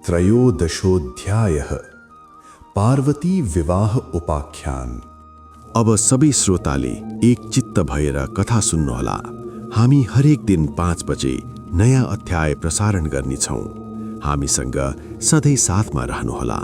त्रयोदशोऽध्यायः पार्वती विवाह उपाख्यान। अब सबै श्रोताले एक चित्त भएर कथा सुन्नुहोला। हामी हरेक दिन 5 बजे नयाँ अध्याय प्रसारण गर्नेछौँ। हामीसँग सधैँ साथमा रहनुहोला।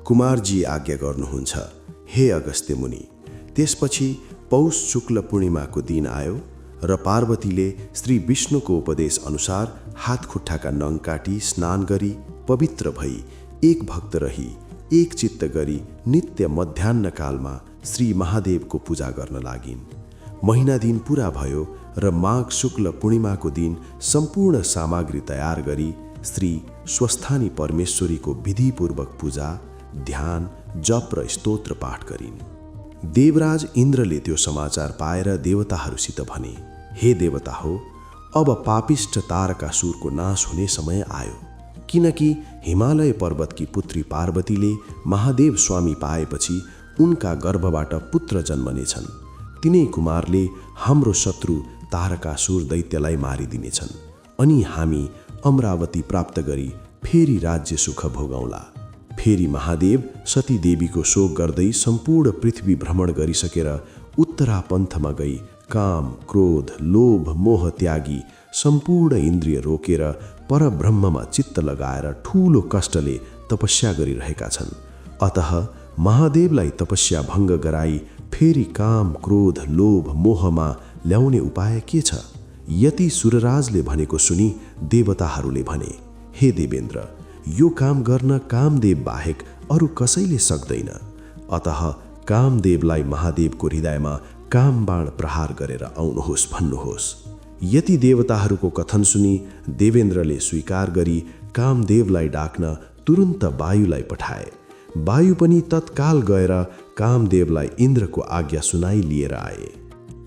कुमारजी आज्ञा गर्नुहुन्छ, हे अगस्त्य मुनि। त्यसपछि पौष शुक्ल पूर्णिमाको दिन आयो र पार्वतीले श्री विष्णुको उपदेश अनुसार हात खुट्टाका नङ काटी स्नान गरी पवित्र भई एक भक्त रही एक चित्त गरी नित्य मध्याह्न कालमा श्री महादेवको पूजा गर्न लागिन्। महिना दिन पूरा भयो र माघ शुक्ल पूर्णिमाको दिन सम्पूर्ण सामग्री तयार गरी श्री स्वस्थानी परमेश्वरीको विधिपूर्वक पूजा, ध्यान, जप र स्तोत्र पाठ गरिन्। देवराज इन्द्रले त्यो समाचार पाएर देवताहरूसित भने, हे देवता हो, अब पापिष्ट तारकासुरको नाश हुने समय आयो। किनकि हिमालय पर्वतकी पुत्री पार्वतीले महादेव स्वामी पाएपछि उनका गर्भबाट पुत्र जन्मनेछन्। तिनै कुमारले हाम्रो शत्रु तारकासुर दैत्यलाई मारिदिनेछन् अनि हामी अमरावती प्राप्त गरी फेरि राज्य सुख भोगौँला। फेरि महादेव सती देवीको शोक गर्दै सम्पूर्ण पृथ्वी भ्रमण गरिसकेर उत्तरापन्थमा गई काम, क्रोध, लोभ, मोह त्यागी सम्पूर्ण इन्द्रिय रोकेर परब्रह्ममा चित्त लगाएर ठूलो कष्टले तपस्या गरिरहेका छन्। अतः महादेवलाई तपस्या भङ्ग गराई फेरि काम, क्रोध, लोभ, मोहमा ल्याउने उपाय के छ? यति सुरराजले भनेको सुनि देवताहरूले भने, हे देवेन्द्र, यो काम गर्न कामदेव बाहेक अरू कसैले सक्दैन। अतः कामदेवलाई महादेवको हृदयमा कामबाण प्रहार गरेर आउनुहोस् भन्नुहोस्। यति देवताहरूको कथन सुनि देवेन्द्रले स्वीकार गरी कामदेवलाई डाक्न तुरुन्त वायुलाई पठाए। वायु पनि तत्काल गएर कामदेवलाई इन्द्रको आज्ञा सुनाई लिएर आए।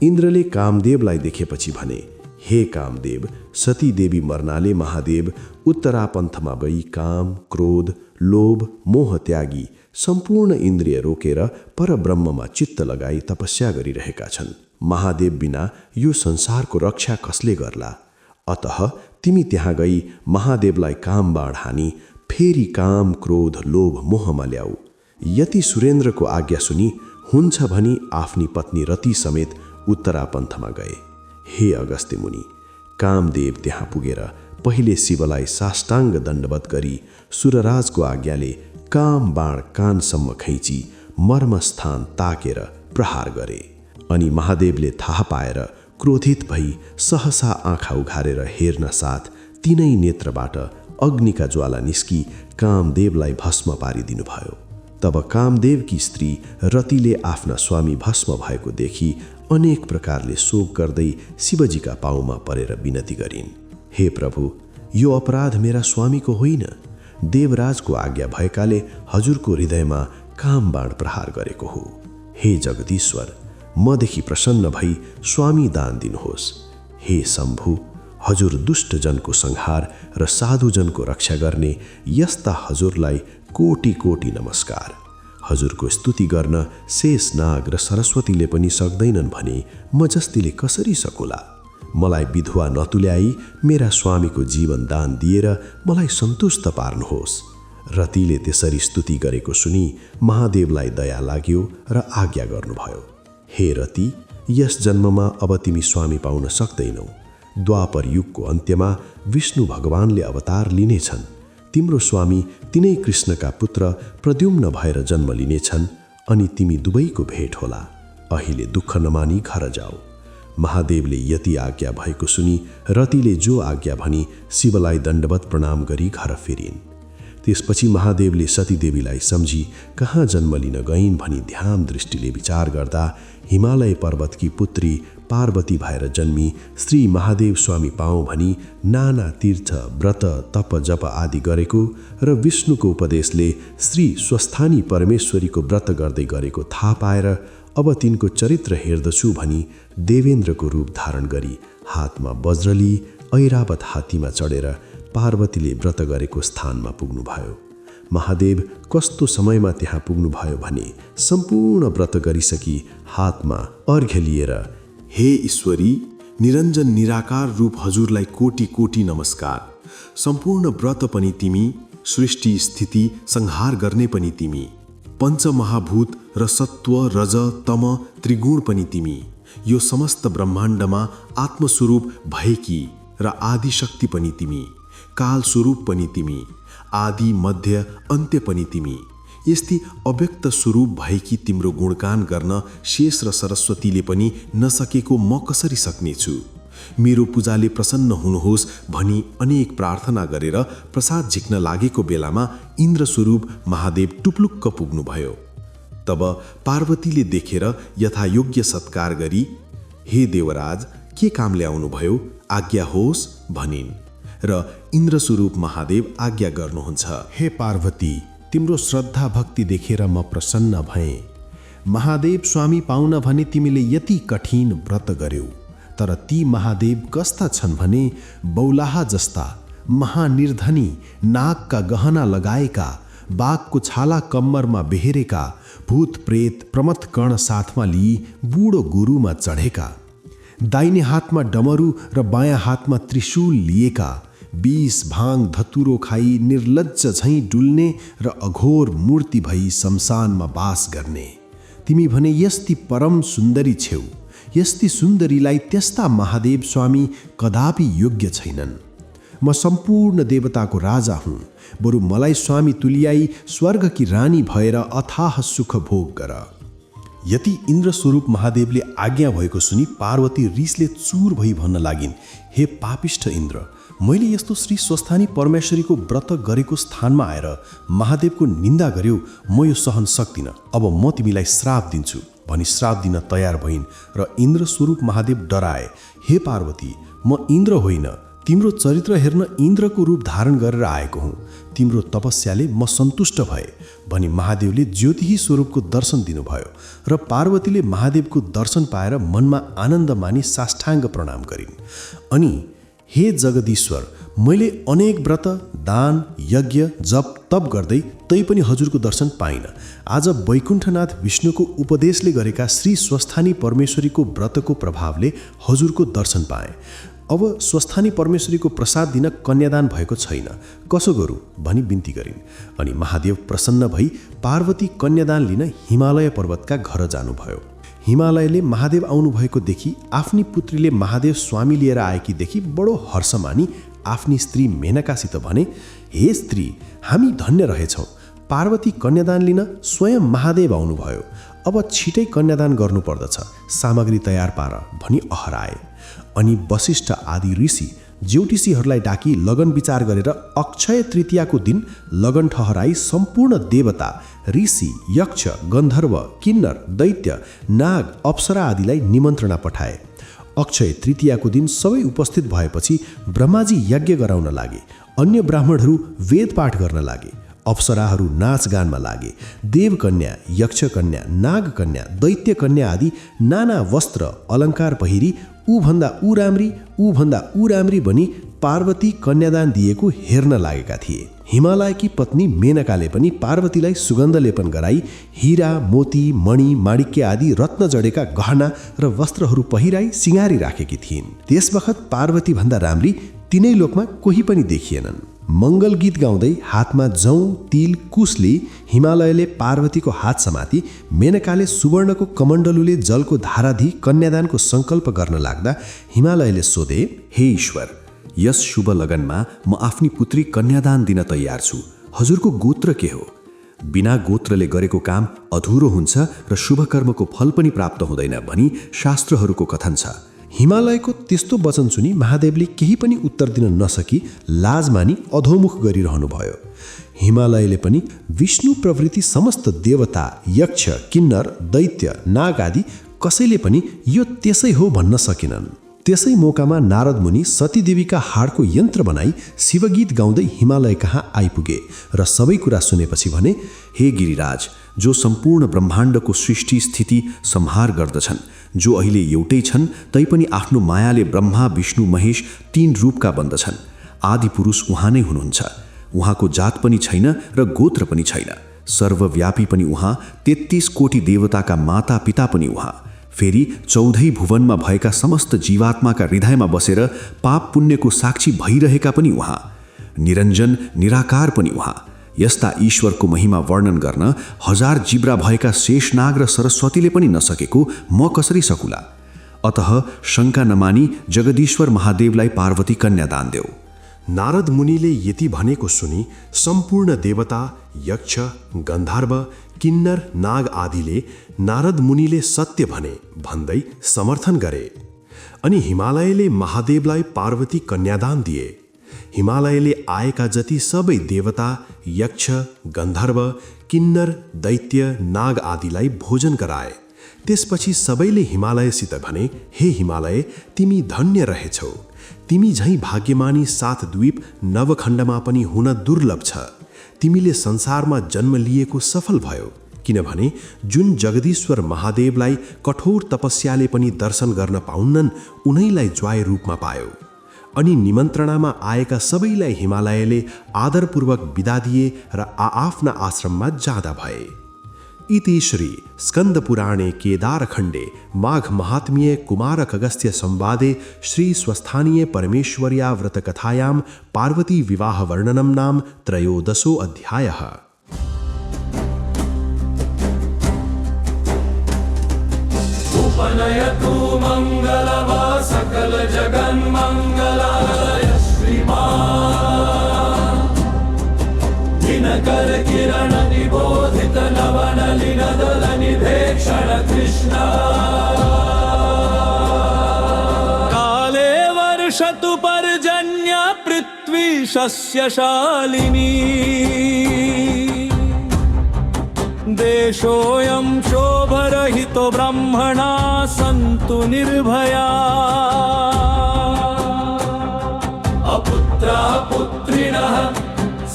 इन्द्रले कामदेवलाई देखेपछि भने, हे कामदेव, सती देवी मर्नाले महादेव उत्तरापन्थमा गई काम, क्रोध, लोभ, मोह त्यागी सम्पूर्ण इन्द्रिय रोकेर परब्रह्ममा चित्त लगाई तपस्या गरिरहेका छन्। महादेव बिना यो संसारको रक्षा कसले गर्ला? अतः तिमी त्यहाँ गई महादेवलाई काम बाण हानी फेरि काम, क्रोध, लोभ, मोहमा ल्याऊ। यति सुरेन्द्रको आज्ञा सुनि हुन्छ भनी आफ्नी पत्नी रति समेत उत्तरापन्थमा गए। हे अगस्त्य मुनि, कामदेव त्यहाँ पुगेर पहिले शिवलाई साष्टाङ्ग दण्डवत गरी सुरराजको आज्ञाले काम बाण कानसम्म खैँची मर्मस्थान ताकेर प्रहार गरे। अनि महादेवले थाहा पाएर क्रोधित भई सहसा आँखा उघारेर हेर्न साथ तिनै नेत्रबाट अग्निका ज्वाला निस्की कामदेवलाई भस्म पारिदिनु भयो। तब कामदेवकी स्त्री रतिले आफ्ना स्वामी भस्म भएको देखी अनेक प्रकारले शोक गर्दै शिवजीका पाउमा परेर विनती गरिन्, हे प्रभु, यो अपराध मेरा स्वामीको होइन। देवराजको आज्ञा भएकाले हजुरको हृदयमा कामबाण प्रहार गरेको हो। हे जगदीश्वर, मदेखि प्रसन्न भई स्वामी दान दिनुहोस्। हे शम्भु, हजुर दुष्टजनको संहार र साधुजनको रक्षा गर्ने यस्ता हजुरलाई कोटि कोटि नमस्कार। हजुरको स्तुति गर्न शेषनाग र सरस्वतीले पनि सक्दैनन् भने म जस्तीले कसरी सकुला? मलाई विधवा नतुल्याई मेरा स्वामीको जीवन दान दिएर मलाई सन्तुष्ट पार्नुहोस्। रतिले त्यसरी स्तुति गरेको सुनि महादेवलाई दया लाग्यो र आज्ञा गर्नुभयो, हे रति, यस जन्ममा अब तिमी स्वामी पाउन सक्दैनौ। द्वापर युगको अन्त्यमा विष्णु भगवानले अवतार लिनेछन्। तिम्रो स्वामी तिनै कृष्णका पुत्र प्रद्युम्न भएर जन्म लिनेछन् अनि तिमी दुवैको भेट होला। अहिले दुःख नमानी घर जाऊ। महादेवले यति आज्ञा भएको सुनि रतिले जो आज्ञा भनी शिवलाई दण्डवत प्रणाम गरी घर फेरिन्। त्यसपछि महादेवले सतीदेवीलाई सम्झी कहाँ जन्म लिन गइन् भनी ध्यान दृष्टिले विचार गर्दा हिमालय पर्वतकी पुत्री पार्वती भएर जन्मी श्री महादेव स्वामी पाऊँ भनी नाना तीर्थ, व्रत, तप, जप आदि गरेको र विष्णुको उपदेशले श्री स्वस्थानी परमेश्वरीको व्रत गर्दै गरेको थाहा पाएर अब तिनको चरित्र हेर्दछु भनी देवेन्द्रको रूप धारण गरी हातमा वज्रली ऐरावत हात्तीमा चढेर पार्वतीले व्रत गरेको स्थानमा पुग्नुभयो। महादेव कस्तो समयमा त्यहाँ पुग्नुभयो भने सम्पूर्ण व्रत गरिसकी हातमा अर्घ्य लिएर, हे ईश्वरी, निरञ्जन निराकार रूप हजुरलाई कोटि कोटि नमस्कार। सम्पूर्ण व्रत पनि तिमी, सृष्टि स्थिति संहार गर्ने पनि तिमी, पञ्चमहाभूत र सत्व रज तम त्रिगुण पनि तिमी, यो समस्त ब्रह्माण्डमा आत्मस्वरूप भएकी र आदिशक्ति पनि तिमी, काल स्वरूप पनि तिमी, आदि मध्य अन्त्य पनि तिमी, यस्ती अव्यक्त स्वरूप भएकी तिम्रो गुणगान गर्न शेष र सरस्वतीले पनि नसकेको म कसरी सक्नेछु? मेरो पूजाले प्रसन्न हुनुहोस् भनी अनेक प्रार्थना गरेर प्रसाद झिक्न लागेको बेलामा इन्द्र स्वरूप महादेव टुप्लुक्क पुग्नुभयो। तब पार्वतीले देखेर यथायोग्य सत्कार गरी, हे देवराज, के कामले आउनुभयो, आज्ञा होस् भनिन् र इन्द्र स्वरूप महादेव आज्ञा गर्नुहुन्छ। हे पार्वती, तिम्रो श्रद्धा भक्ति देखेर म प्रसन्न भएँ। महादेव स्वामी पाउन भने तिमीले यति कठिन व्रत गर्यौ, तर ती महादेव कस्ता छन् भने बौलाहा जस्ता, महानिर्धनी, नागका गहना लगाएका, बाघको छाला कम्मरमा बेहेरेका, भूत प्रेत प्रमथ कर्ण साथमा लिई बुढो गुरुमा चढेका, दाहिने हातमा डमरू र बायाँ हातमा त्रिशूल लिएका, विष भाङ धतुरो खाई निर्लज्ज झैँ डुल्ने र अघोर मूर्ति भई शमशानमा बास गर्ने। तिमी भने यस्ती परम सुन्दरी छेउ, यस्ती सुन्दरीलाई त्यस्ता महादेव स्वामी कदापि योग्य छैनन्। म सम्पूर्ण देवताको राजा हुँ, बरु मलाई स्वामी तुल्याई स्वर्गकी रानी भएर अथाह सुख भोग गर। यति इन्द्र स्वरूप महादेवले आज्ञा भएको सुनि पार्वती रिसले चूर भई भन्न लागिन्, हे पापिष्ठ इन्द्र, मैले यस्तो श्री स्वस्थानी परमेश्वरीको व्रत गरेको स्थानमा आएर महादेवको निन्दा गर्यौ, म यो सहन सक्दिनँ। अब म तिमीलाई श्राप दिन्छु भनी श्राप दिन तयार भइन् र इन्द्र स्वरूप महादेव डराए। हे पार्वती, म इन्द्र होइन, तिम्रो चरित्र हेर्न इन्द्रको रूप धारण गरेर आएको हुँ। तिम्रो तपस्याले म सन्तुष्ट भए भनी महादेवले ज्योतिही स्वरूपको दर्शन दिनुभयो र पार्वतीले महादेवको दर्शन पाएर मनमा आनन्द मानी साष्टाङ्ग प्रणाम गरिन्। अनि हे जगदीश्वर, मैले अनेक व्रत, दान, यज्ञ, जप, तप गर्दै तैपनि हजुरको दर्शन पाइनँ। आज वैकुण्ठनाथ विष्णुको उपदेशले गरेका श्री स्वस्थानी परमेश्वरीको व्रतको प्रभावले हजुरको दर्शन पाएँ। अब स्वस्थानी परमेश्वरीको प्रसाद दिन कन्यादान भएको छैन, कसो गरौँ भनी बिन्ती गरिन्। अनि महादेव प्रसन्न भई पार्वती कन्यादान लिन हिमालय पर्वतका घर जानुभयो। हिमालयले महादेव आउनुभएको देखि आफ्नी पुत्रीले महादेव स्वामी लिएर आएकी देखि बडो हर्ष मानी आफ्नी स्त्री मेनकासित भने, हे स्त्री, हामी धन्य रहेछौँ, पार्वती कन्यादान लिन स्वयं महादेव आउनुभयो। अब छिटै कन्यादान गर्नुपर्दछ, सामग्री तयार पार भनी अहराए। अनि वशिष्ठ आदि ऋषि ज्योतिषीहरूलाई डाकी लगन विचार गरेर अक्षय तृतीयाको दिन लगन ठहराई सम्पूर्ण देवता, ऋषि, यक्ष, गन्धर्व, किन्नर, दैत्य, नाग, अप्सरा आदिलाई निमन्त्रणा पठाए। अक्षय तृतीयाको दिन सबै उपस्थित भएपछि ब्रह्माजी यज्ञ गराउन लागे, अन्य ब्राह्मणहरू वेद पाठ गर्न लागे, अप्सराहरू नाचगानमा लागे, देवकन्या, यक्षकन्या, नागकन्या, दैत्यकन्या आदि नाना वस्त्र अलङ्कार पहिरी ऊभन्दा ऊ राम्री बनी पार्वती कन्यादान दिएको हेर्न लागेका थिए। हिमालयकी पत्नी मेनकाले पनि पार्वतीलाई सुगन्ध लेपन गराई हीरा, मोती, मणि, माणिक्य आदि रत्न जडेका गहना र वस्त्रहरू पहिराई सिँगारी राखेकी थिइन्। त्यसबखत पार्वती भन्दा राम्री तिनै लोकमा कोही पनि देखिएनन्। मङ्गल गीत गाउँदै हातमा जौँ, तिल, कुशले हिमालयले पार्वतीको हात समाती मेनकाले सुवर्णको कमण्डलुले जलको धाराधि कन्यादानको सङ्कल्प गर्न लाग्दा हिमालयले सोधे, हे ईश्वर, यस शुभ लगनमा म आफ्नी पुत्री कन्यादान दिन तयार छु। हजुरको गोत्र के हो? बिना गोत्रले गरेको काम अधुरो हुन्छ र शुभ कर्मको फल पनि प्राप्त हुँदैन भनी शास्त्रहरूको कथन छ। हिमालयको त्यस्तो वचन सुनि महादेवले केही पनि उत्तर दिन नसकी लाज मानी अधोमुख गरिरहनुभयो। हिमालयले पनि विष्णु प्रवृत्ति समस्त देवता, यक्ष, किन्नर, दैत्य, नाग आदि कसैले पनि यो त्यसै हो भन्न सकेनन्। त्यसै मौकामा नारद मुनि सतीदेवीका हाडको यन्त्र बनाई शिवगीत गाउँदै हिमालय कहाँ आइपुगे र सबै कुरा सुनेपछि भने, हे गिरिराज, जो सम्पूर्ण ब्रह्माण्डको सृष्टि स्थिति संहार गर्दछन्, जो अहिले एउटै छन् तैपनि आफ्नो मायाले ब्रह्मा, विष्णु, महेश 3 रूपका बन्दछन्। आदि पुरुष उहाँ नै हुनुहुन्छ। उहाँको जात पनि छैन र गोत्र पनि छैन। सर्वव्यापी पनि उहाँ, 33 कोटी देवताका माता पिता पनि उहाँ, फेरि 14 भुवनमा भएका समस्त जीवात्माका हृदयमा बसेर पाप पुण्यको साक्षी भइरहेका पनि उहाँ, निरञ्जन निराकार पनि उहाँ। यस्ता ईश्वरको महिमा वर्णन गर्न 1000 जिब्रा भएका शेषनाग र सरस्वतीले पनि नसकेको म कसरी सकुला? अतः शङ्का नमानी जगदीश्वर महादेवलाई पार्वती कन्यादान देऊ। नारद मुनिले यति भनेको सुनि सम्पूर्ण देवता, यक्ष, गन्धर्व, किन्नर, नाग आदिले नारद मुनिले सत्य भने भन्दै समर्थन गरे। अनि हिमालयले महादेवलाई पार्वती कन्यादान दिए। हिमालयले आएका जति सबै देवता, यक्ष, गन्धर्व, किन्नर, दैत्य, नाग आदिलाई भोजन गराए। त्यसपछि सबैले हिमालयसित भने, हे हिमालय, तिमी धन्य रहेछौ। तिमी झैँ भाग्यमानी 7 द्वीप नवखण्डमा पनि हुन दुर्लभ छ। तिमीले संसारमा जन्म लिएको सफल भयो, किनभने जुन जगदीश्वर महादेवलाई कठोर तपस्याले पनि दर्शन गर्न पाउन्नन्, उनैलाई ज्वाय रूपमा पायो। अनि निमन्त्रणामा आएका सबैलाई हिमालयले आदरपूर्वक बिदा दिए र आआफ्ना आश्रममा जाँदा भए। इति श्री स्कन्दपुराणे केदारखण्डे माघ महात्म्ये कुमारक अगस्त्य संवादे श्री स्वस्थानीय परमेश्वर्या व्रतकथायां पार्वती विवाह वर्णनं नाम 13 अध्यायः। उपनयतु मङ्गलवा सकल जगन्मङ्गलाय श्रीमान् दिनकर किरण निबोधित नवनलिन दल निधेक्षण कृष्ण काले वर्षतु पर्जन्य पृथ्वी शस्यशालिनी देशोऽयं शोभरहितो ब्रह्मणा सन्तु निर्भया अपुत्रा पुत्रिणः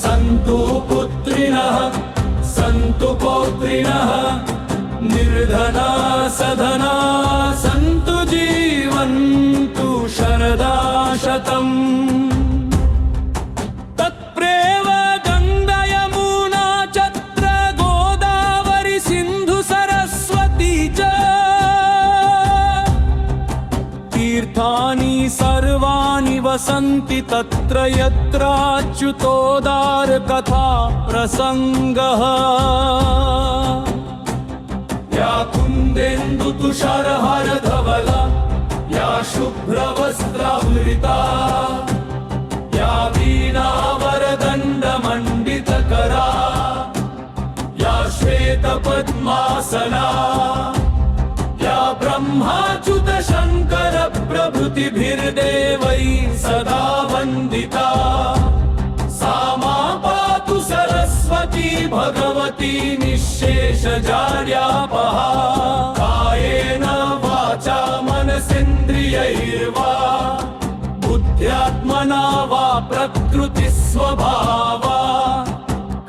सन्तु पुत्रिणः सन्तु पौत्रिणः निर्धना सधना सन्तु जीवन्तु शरदा शतम् तत्प्रेव गङ्गा यमुना चत्र गोदावरी सिन्धु सरस्वती च तीर्थानि सर्वाणि वसन्ति तत्र यत्राच्युतोदार कथा प्रसङ्गः या कुन्देन्दु तुषारहार धवला या शुभ्रवस्त्रावृता या वीणावरदण्डमण्डितकरा या श्वेतपद्मासना या ब्रह्माच्युत शङ्कर प्रभृतिभिर्देवैः सदा वन्दिता सा मा पातु सरस्वती भगवती निःशेषजाड्यापहा कायेन वाचा मनसेन्द्रियैर्वा बुद्ध्यात्मना वा प्रकृतिस्वभावा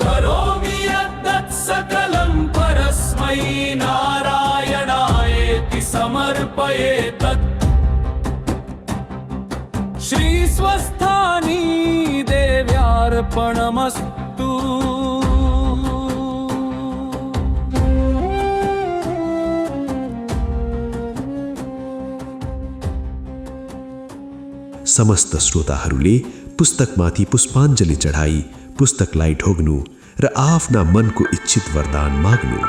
करोमि यद्दत् सकलं परस्मै नारायणायेति समर्पयेतत् श्रीस्वस्थानी देव्यार्पणमस्तु। समस्त श्रोताहरूले पुस्तकमाथि पुष्पाञ्जली चढाई पुस्तकलाई ढोग्नु र आफ्ना मनको इच्छित वरदान माग्नु।